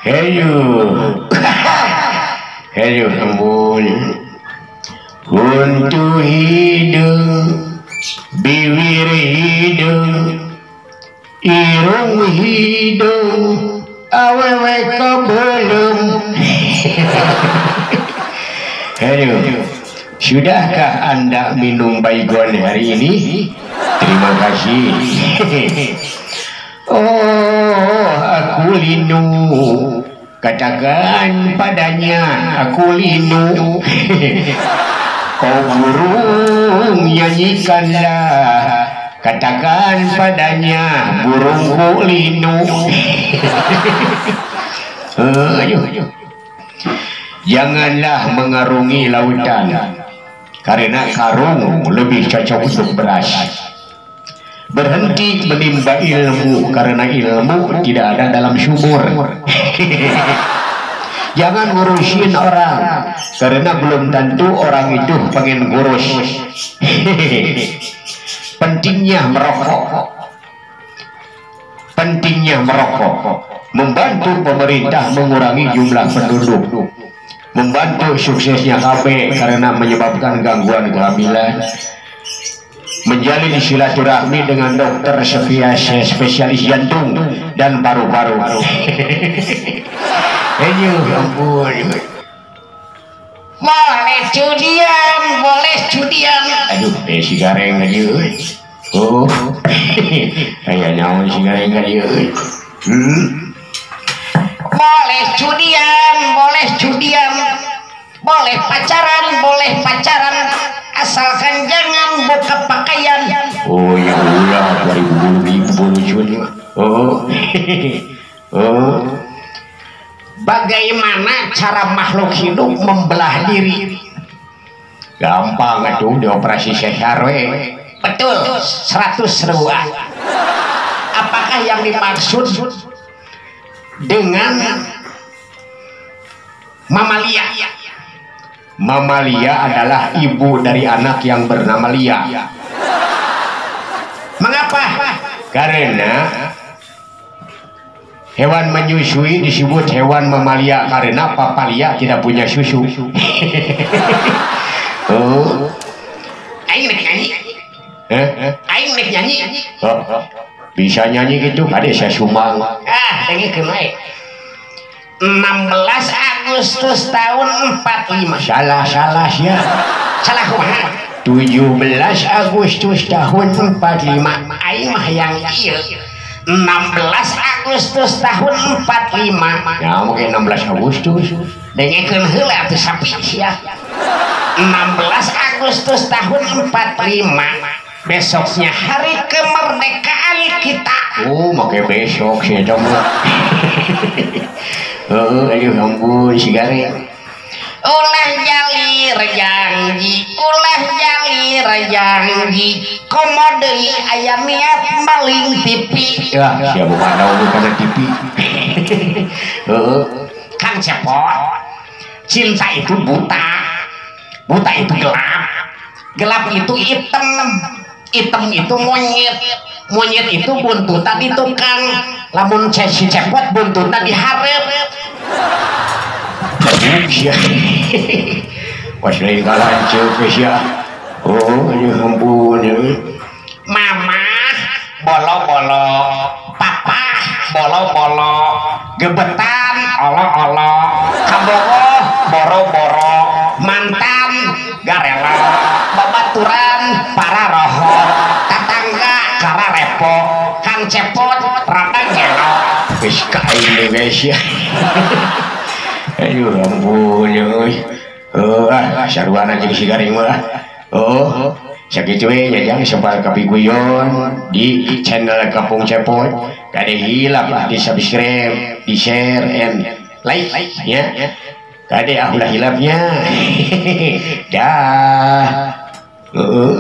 Ayo. Ayo ampun. Untuk hidung, bibir hidung, irung hidung, awewe kebelum. Aduh, sudahkah Anda minum baygon hari ini? Terima kasih. Oh, aku linu. Katakan padanya, aku linu. Kau burung, nyanyikanlah. Katakan padanya, burungku linu. Ayo. Janganlah mengarungi lautan, karena karung lebih cocok untuk beras. Berhenti menimba ilmu, karena ilmu tidak ada dalam sumur. Jangan ngurusin orang, karena belum tentu orang itu pengen ngurus. Pentingnya merokok. Pentingnya merokok membantu pemerintah mengurangi jumlah penduduk, membantu suksesnya KB karena menyebabkan gangguan kehamilan, menjalin silaturahmi dengan dokter spesialis jantung dan paru-paru. Aduh, ampun. Boleh judian, boleh judian. Aduh, si gareng aja. Oh, kayak nyawa si gareng aja. Boleh judian, boleh judian. Boleh pacaran, boleh pacaran. Asalkan jangan buka pakaian. Oh ya ulah, 2000 Oh. Oh. Bagaimana cara makhluk hidup membelah diri? Gampang atuh, dioperasi sesar we. Betul, 100 ribuan. Apakah yang dimaksud dengan mamalia? Mamalia adalah ibu dari anak yang bernama Lia. Mengapa? Karena hewan menyusui disebut hewan mamalia karena papalia tidak punya susu. Oh. Aing nek nyanyi. Aing nek nyanyi. Oh, bisa nyanyi gitu, kade saya sumang. Ah, dengekeun wae. 16 Agustus tahun 45. Salah-salah ya. Salah kumaha? 17 Agustus tahun 45. Aing mah yang ieu. 16 Agustus tahun 45. Ya, mungkin 16 Agustus. Dengekeun heula atuh sapi sia. 16 Agustus tahun 45. Besoknya hari kemerdekaan kita. Oh, make besok sih eta mah. Heeh, aduh ampun si gareng. Ulah jalir janji, ulah jalir janji. Komo deui aya niat maling TV. Ya, siapa mana kana TV. Heeh. Kang Cepot, cinta itu buta. Buta itu gelap. Gelap itu hitam. Hitam itu monyet. Monyet itu buntutan di tukang. Lamun si Cepot buntutan di hareup. Ya. Pas lain kalanceuk geus ya. Oh, aduh ampun. Mama bolo-bolo, papa bolo-bolo, gebetan olo-olo, kabogoh boro-boro, mantan garelo, babaturan pararoho, tetangga kararepo, Kang Cepot rada gelo. Geus kain deui guys ya. Aduh ampun euy. Oh, ah saruana jeung si garing mah. Oh, sakitu we nya jang sempal kapiguyon di channel Kampung Cepot. Kade hilap lah di subscribe, di share and like ya. Kade ah ulah hilapnya. Dah. Heeh.